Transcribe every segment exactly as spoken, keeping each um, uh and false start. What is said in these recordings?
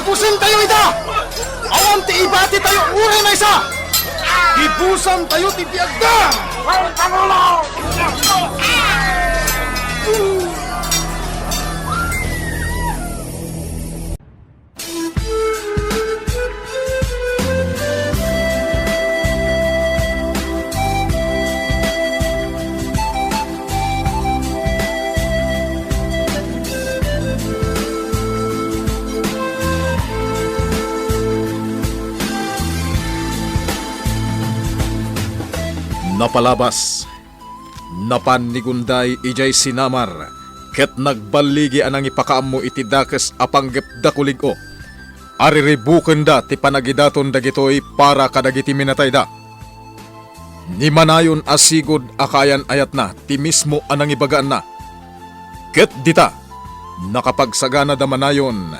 Gibusantayo ida! Awan ti ibatitayo uray maysa! Gibusantayo ti biagda! Napalabas, napan ni Gunday idiay sinamar, ket nagballigi a nangipakaammo iti dakes a panggep da kulig-o. Ariribukenda ti panagidaton dagitoy para kadagiti minatayda. Ni Manayon a sigud a kaayan-ayatna ti mismo a nangibagaanna. Ket dita, nakapagsagana da Manayon.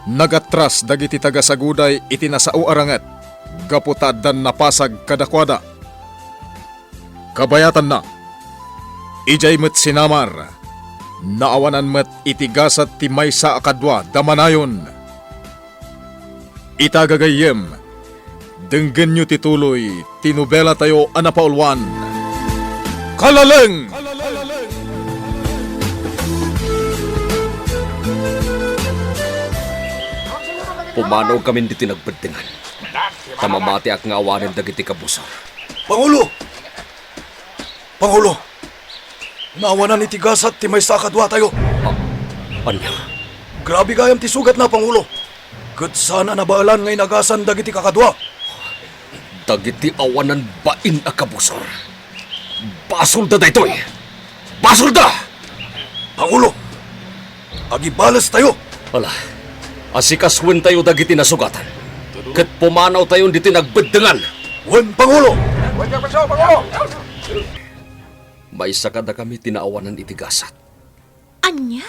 Nagatras dagiti taga-Saguday iti nasao a ranget gapu ta addan napasag kadakuada. Kabayatanna, idiay met sinamar, naawanan met iti gasat ti maysa a kadua da Manayon. Ita gagayyem, denggenyo ti tuloy ti nobelatayo a napauluan, Kalaleng! Pumanaw kamin ditoy nagbeddengan, ta mamatiak nga awanen dagiti kabusor. Pangulo! Pangulo! Naawanan iti gasat ti maysa a kaduatayo. A-, ania? Grabe gayam ti sugatna, Pangulo. Ket saan a nabaelan nga inagasan dagiti kakadua. Dagiti awanan bain a kabusor. Basolda daytoy! Basolda! Pangulo, agibalestayo. Ala, asikasuentayo dagiti nasugatan, ket pumanawtayon ditoy nagbeddengan. Wen, Pangulo! Maysa kadakami ti naawanan iti gasat. Ania?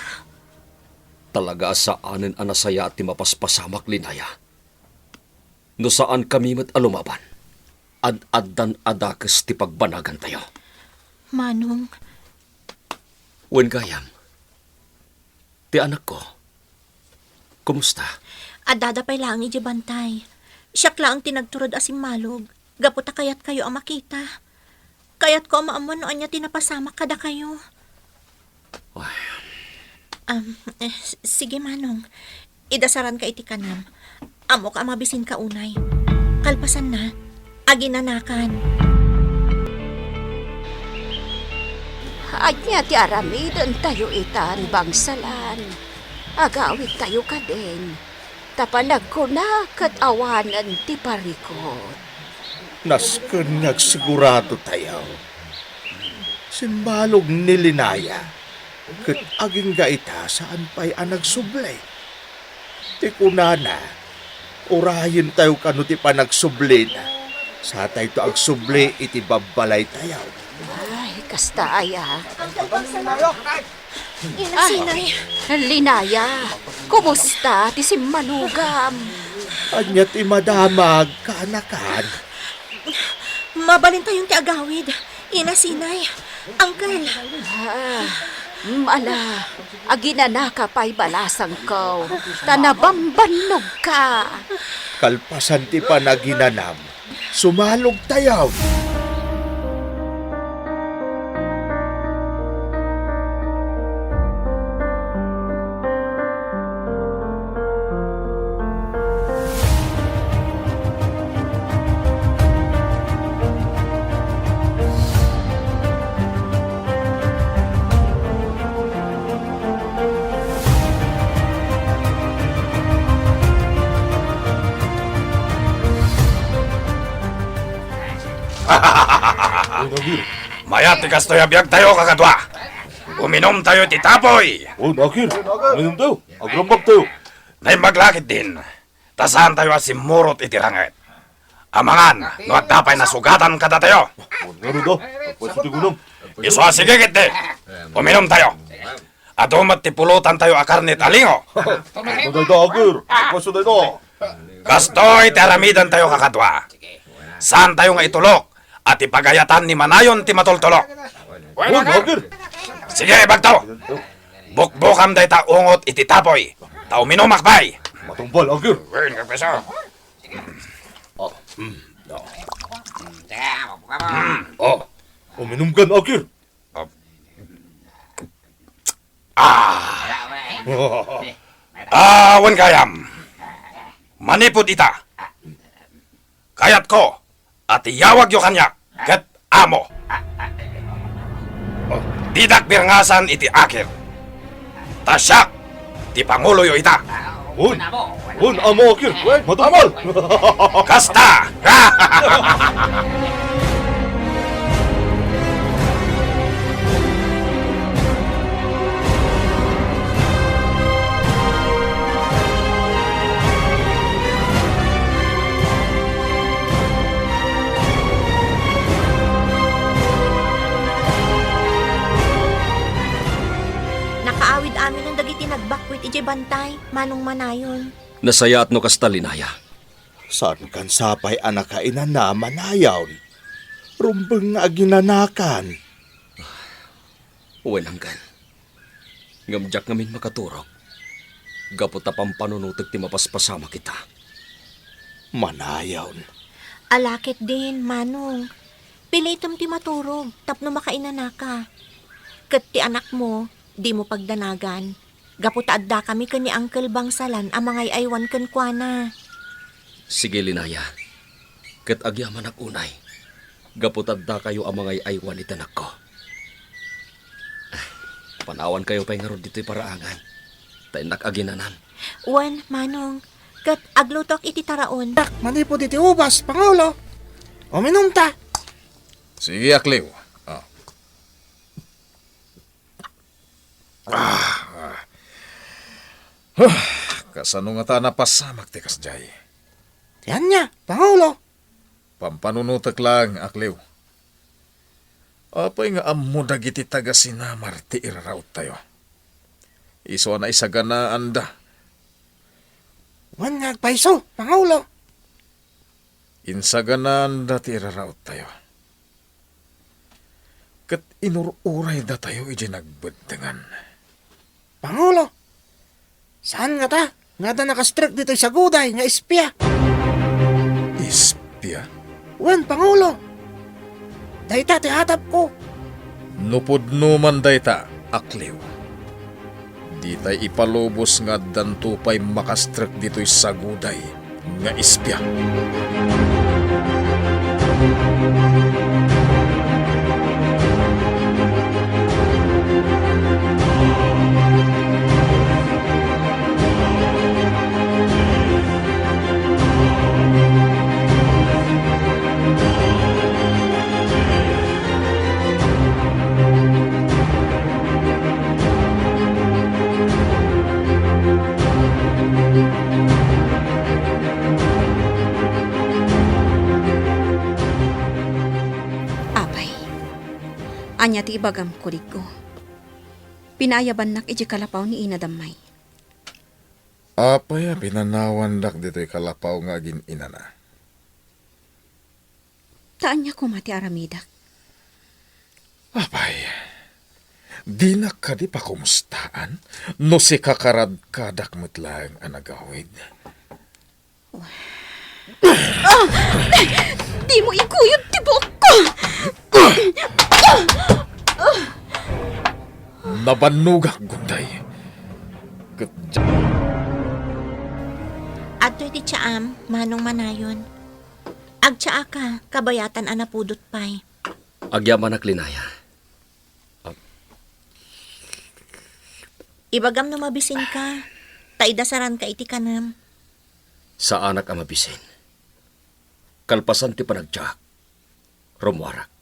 Talaga a saanen a nasayaat ti mapaspasamak, Linaya. No saankami met a lumaban, ad-addan a dakes ti pagbanagantayo. Manong. Wen gayam, ti anakko, kumusta? Addada pay laeng idiay bantay. Siak laeng ti nagturod a simmalog, gapu ta kayatkayo a makita. Kayatko a maammuan no ania ti napasamak kadakayo. Ay. Am, eh, s-, sige, Manong. Idasaranka iti kanam. Ammoka a mabisinka unay. Kalpasanna, aginanakan. Ania ti aramidentayo itan, bangsalan? Agawidtayo kadin. Ta panagkuna ket awanen ti parikut. Nasken nga agsiguradotayo. Simmalog ni Linaya, ket agingga ita saan pay a nagsubli. Ti kunana, urayentayo kano ti panagsublina. Satayto agsubli iti babbalaytayo. Ay, kasta aya. Inasinay. Ah, Linaya, kumusta ti simmanugam? Ania ti madamag, kaanakan? Mabalintayon ti agawid. Inasinay. Uncle. Ah, mm, ala, aginanaka pay balasangko, ta nabambannogka. Kalpasan ti panaginanam, sumalogtayo. Mayat ti kastoy a biagtayo, kakadua. Uminumtayo iti tapoy. O, Nakir, uminumtayo. Agrambaktayo. Naimbag la ketdin, ta saantayo a simmurot iti ranget. Amangan no adda pay nasugatan kadatayo. Ngarud a, agpayso ti kunam. Isu a sige ketdi. Uminumtayo. Adu met ti pulotantayo a karne ta lingo. Dayta, Agir. Agpayso dayta. Kastoy ti aramidentayo, kakadua. Saantayo nga itulok a ti pagayatan ni Manayon ti matultulok. Wen, Agir. Sige, ibagto. Bukbukam dayta ungot iti tapoy. Ta uminumak pay. Matungpal, Agir. Wen, kapeso. Oh, mm, oh. Oh, uminumkan, Agir. Ah. Ah, wen gayam. Manipud ita, kayatko a tiyawagyo kaniak ket amo. Didak birngasan iti Agir. Ta siak ti panguloyo ita. Wen, wen, amo, Agir. Wen, matungpal. Kasta! Nakaawid aminen dagiti nagbakwit idiay bantay, Manong Manayon. Nasayaat no kasta, Linaya. Saankan sapay a nakainana, Manayon? Rumbeng nga aginanakan. Wen, Anggal. Ngem diak ngamin makaturog. Gapu ta pampanunotek ti mapaspasamak ita. Manayon. Ala ketdin, Manong. Pilitem ti maturog tapno makainanaka. Ket ti anakmo, dimo pagdanagan. Gapu ta addakami ken ni Uncle Bangsalan a mangay-aywan kenkuana. Sige, Linaya. Ket agyamanak unay, gapu ta addakayo a mangay-aywan iti anakko. Ah, panawankayo pay ngarud ditoy paraangan, ta innak aginanan. Wen, Manong, ket aglutoak iti taraon. Manipud iti ubas, Pangulo. Uminumta. Sige, Akliw. Ah. Ah, ah. Huh, kasano ngata a napasamak ti kasdiay? Ti ania, Pangulo? Pampanunotek laeng, Akliw. Apay nga ammo dagiti taga-Sinamar ti iraraottayo? Isu a naisaganaanda. Wen nga agpayso, Pangulo. Insaganaanda ti iraraottayo. Ket inur-uraydatayo idiay nagbeddengan. Pangulo, saan ngata nga adda nakastrek ditoy saguday nga espia? Espia? Wen, Pangulo. Dayta ti atapko. No pudno man dayta, Akliw, ditay ipalubos nga addanto pay makastrek ditoy saguday nga espia. Apay, ania ti ibagam, kudigko? Pinaayabannak idiay kalapaw ni Ina Dammay. Apay a pinanawandak ditoy kalapaw nga agin-inana? Ta ania koma ti aramidek? Apay, dinak kadi pakumustaan no sika karadkadak met laeng a nagawid? Ah! Dimo iguyod ti buokko! Nabannogak, Gunday. Ket adtoy ti tiaam, Manong Manayon. Agtiaaka, kabayatan a napudot pay. Agyamanak, Linaya. Ibagam no mabisinka, ta idasaranka iti kanem. Saanak a mabisin. Kalpasan ti panagtiaak, rummuarak,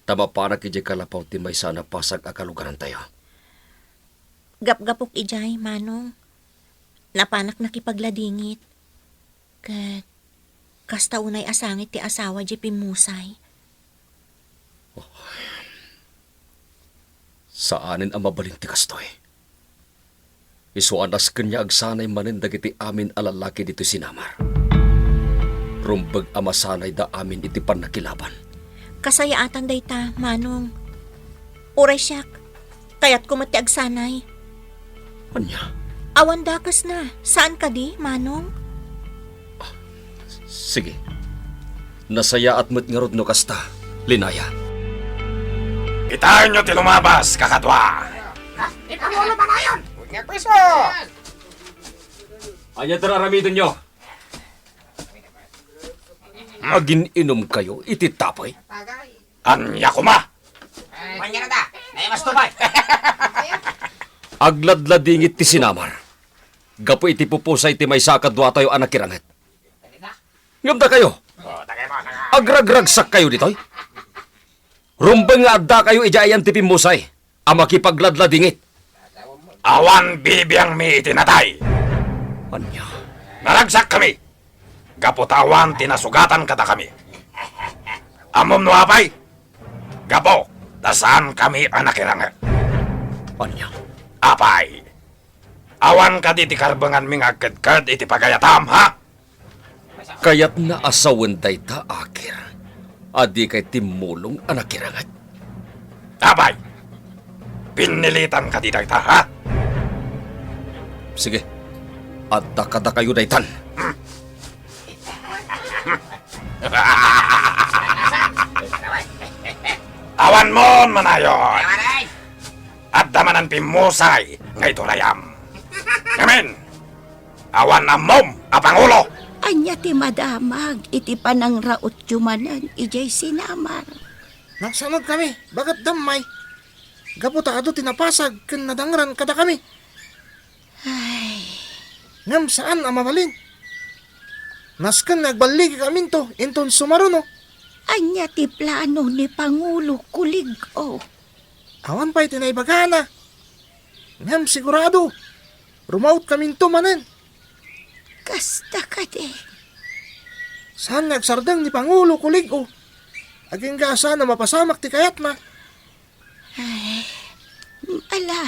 ta mapanak idiay kalapaw ti maysa a napasag a kalugarantayo. Gapgapuk idiay, Manong. Napanak nakipagladingit. Ket kasta unay a sangit ti asawa diay pimmusay. Saanen a mabalin ti kastoy. Isu a nasken nga agsanay manen dagiti amin a lallaki ditoy Sinamar. Rumbeg a masanayda amin iti pannakilaban. Kasayaatan dayta, Manong. Uray siak, kayatko met ti agsanay. Ania? Awan dakesna. Saan kadi, Manong? Sige. Nasayaat met ngarud no kasta, Linaya. Kitaenyo ti lumabas, kakadua. Ania ti ar-aramidenyo? Agin-inumkayo iti tapey? Ania koma? Agladladingit ti sinamar gapu iti pupusay ti maysa a kaduatayo a nakiranget. Ngem dakayo, agragragsakkayo ditoy? Rumbeng nga addakayo idiay ayan ti pimmusay a makipagladladingit. Awan bibiangmi iti natay. Ania? Naragsakkami gapu ta awan ti nasugatan kadakami. Ammom no apay? Gapu ta saankami a nakiranget. Ania? Apay, awan kadi ti karbenganmi nga agkedked iti pagayatam, ha? Kayatna a sawen dayta, Akir, a dikay timmulong a nakiranget? Apay, pinnilitan kadi dayta, ha? Sige, adda kadakayo daytan. Awanmon, manayon! Adda manen pimmusay nga iturayam. Amen! Awan ammom a pangulo! Ania ti madamag iti panangrautyo manen idiay sinamar? Nagsanogkami, baket dammay, gapu ta adu ti napasag ken nadangran kadakami. Ay. Ngem saan a mabalin. Nasken nga agballigikaminto inton sumaruno. Ania ti plano ni Pangulo Kulig-o? Awan pay ti naibagana. Ngem sigurado, rumautkaminto manen. Kasta kadi? Saan nga agsardeng ni Pangulo Kulig-o. Agingga a saan a mapasamak ti kayatna. Ay, ala,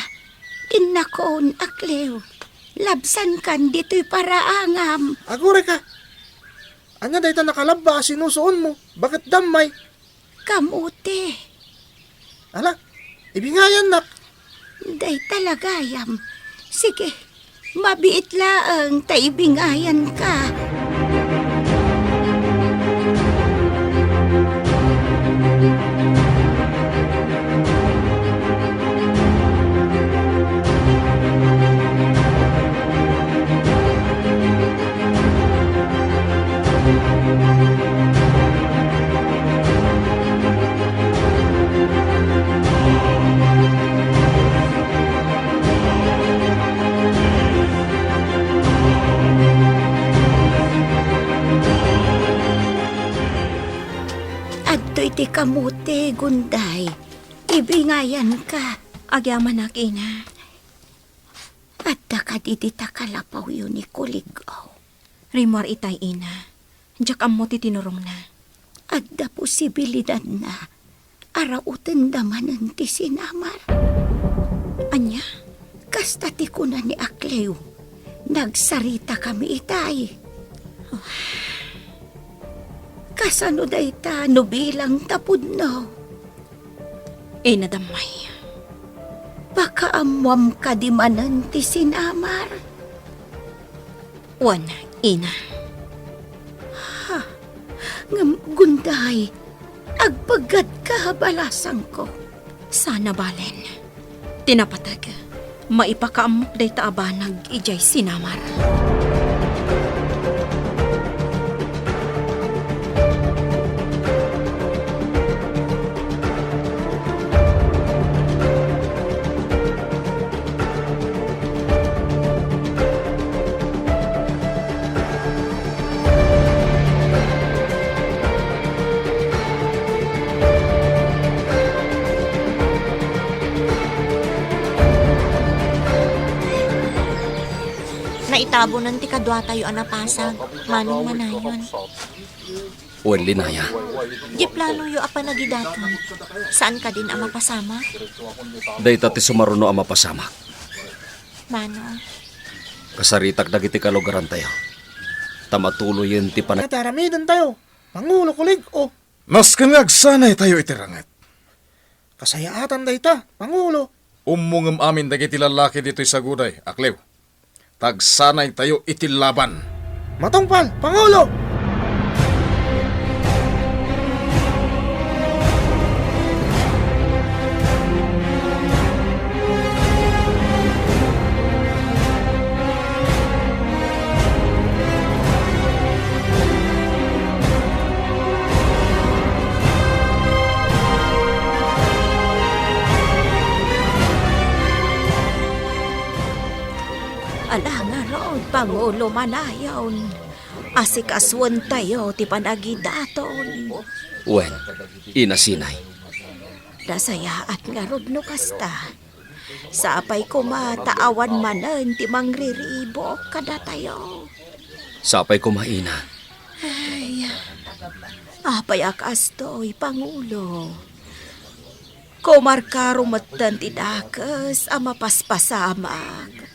innakon, Aklew. Labsankan ditoy paraangam. Agurayka. Ania dayta nakalabba a sinusuonmo? Baket dammay? Kamote. Ala, ibingayannak. Dayta la gayam. Sige, mabiit laeng ta ibingayanka. Adtoy ti kamote, Gunday. Ibingayanka. Agyamanak, ina. Adda kadi dita kalapawyo ni Kulig-o? Rimmuar itay, ina. Diak ammo ti tinurongna. Adda posibilidadna a rautenda manen ti sinamar. Ania? Kasta ti kuna ni Aklew, nagsaritakami itay. Kasano dayta no bilang ta pudno? Ina, dammay. Pakaammoam kadi manen ti sinamar? Wen, ina. Ha? Ngem, Gunday, agpaggadka a balasangko. Sana balen. Ti napateg, maipakaammok dayta a banag idiay sinamar. Naitabonan ti kaduatayo a napasag, Manong Manayon. Wen, Linaya. Di planoyo a panagidaton, saan kadin a mapasamak? Dayta ti sumaruno a mapasamak. Manong. Kasaritak dagiti kalugarantayo, ta matuloyen ti pan- Ket aramidentayo, Pangulo Kulig-o. Nasken nga agsanaytayo iti ranget. Kasayaatan dayta, Pangulo. Ummongem amin dagiti lallaki ditoy saguday, Aklew. ta agsanaytayo iti laban. Matungpal, Pangulo! Ala ngarud, Pangulo Manayon, asikasuentayo ti panagidaton. Wen, Ina Sinay. Nasayaat ngarud no kasta. Sapay koma ta awan manen ti mangriribuk kadatayo. Sapay koma, Ina. Ay, apay a kastoy, Pangulo? Kumarkaro metten ti dakes a mapaspasamak.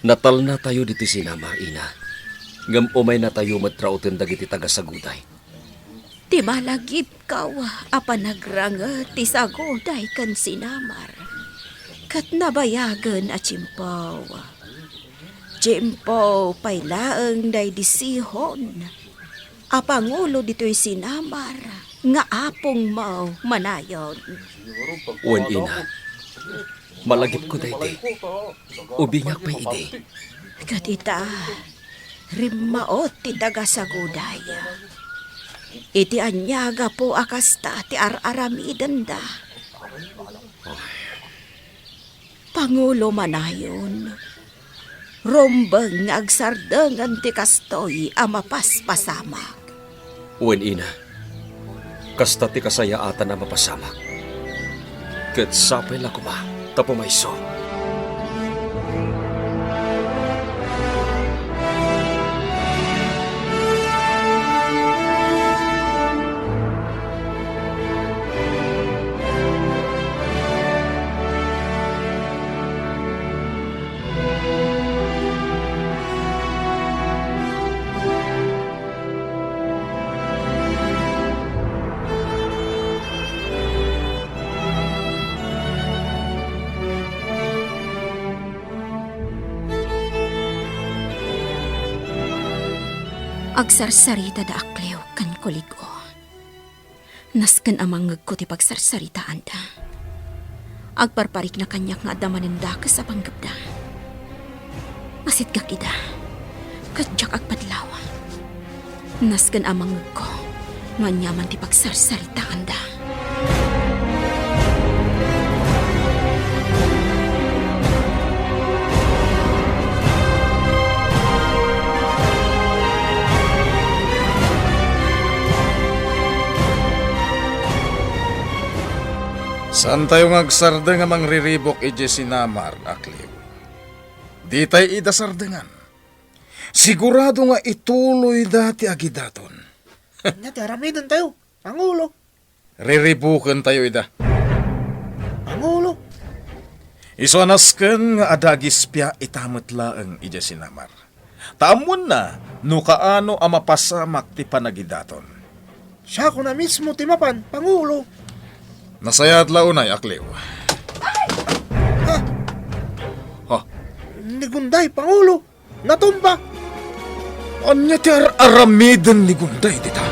Natalnatayo ditoy sinamar, Ina. Ngem umaynatayo met rauten dagiti taga-Saguday. Ti malagipkaw a panagranget ti Saguday ken sinamar, ket nabayagen a tiempo. Tiempo pay laeng daydi Sihon a pangulo ditoy sinamar nga apongmo, Manayon. Wen, Ina, malagipko daydi. Ubingak pay idi. Ket ita, rimmaot ti taga-Saguday. Iti ania gapu a kasta ti ar-aramidenda. Pangulo Manayon, rumbeng nga agsardengen ti kastoy a mapaspasamak. Wen, Ina, kasta ti kasayaatan a mapasamak. Ket sapay la koma ta pumayso. Agsarsarita da Akliw ken Kulig-o. Nasken a mangngegko ti pagsarsaritaanda. Agparparikna kaniak nga adda manen dakes a panggepda. Masitgak ida, ket diak agpadlaw. Nasken a mangngegko no aniaman ti pagsarsaritaanda. Saantayo nga agsardeng a mangriribuk idiay sinamar, Akliw. Ditay ida sardengan. Sigurado nga ituloyda ti agidaton. Ania ti aramidentayo, Pangulo? Riribukentayo ida. Pangulo? Isu a nasken nga adda agispia ita met laeng idiay sinamar. Ta ammonna no kaano a mapasamak ti panagidaton. Siakon a mismo ti mapan, Pangulo. Nasayaat la unay, Akliw. Ha? Ha? Ni Gunday, Pangulo. Natumba. Ania ti ar-aramiden ni Gunday dita?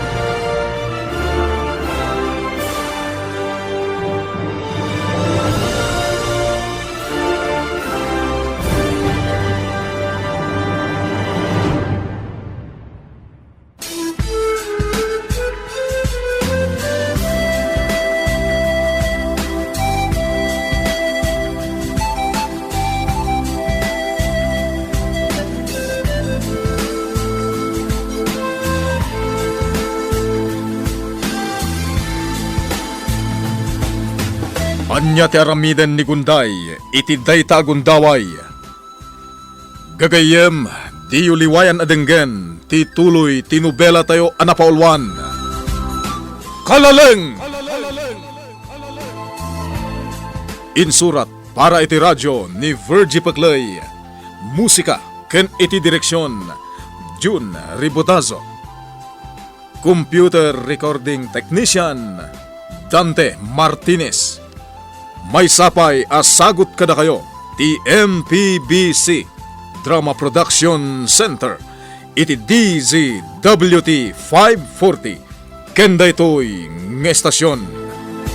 Ania ti aramiden ni Gunday iti dayta a gundaway? Gagayyem, diyo liwayan a denggen ti tuloy ti nobelatayo a napauluan, Kalaleng! Insurat para iti radio ni Virgie Pecley. Musika ken iti direksion, Jun Ribotazo. Computer recording technician, Dante Martinez. Maysa pay a sagut kadakayo ti M P B C Drama Production Center iti D Z W T five forty. Ken daytoy nga estasion.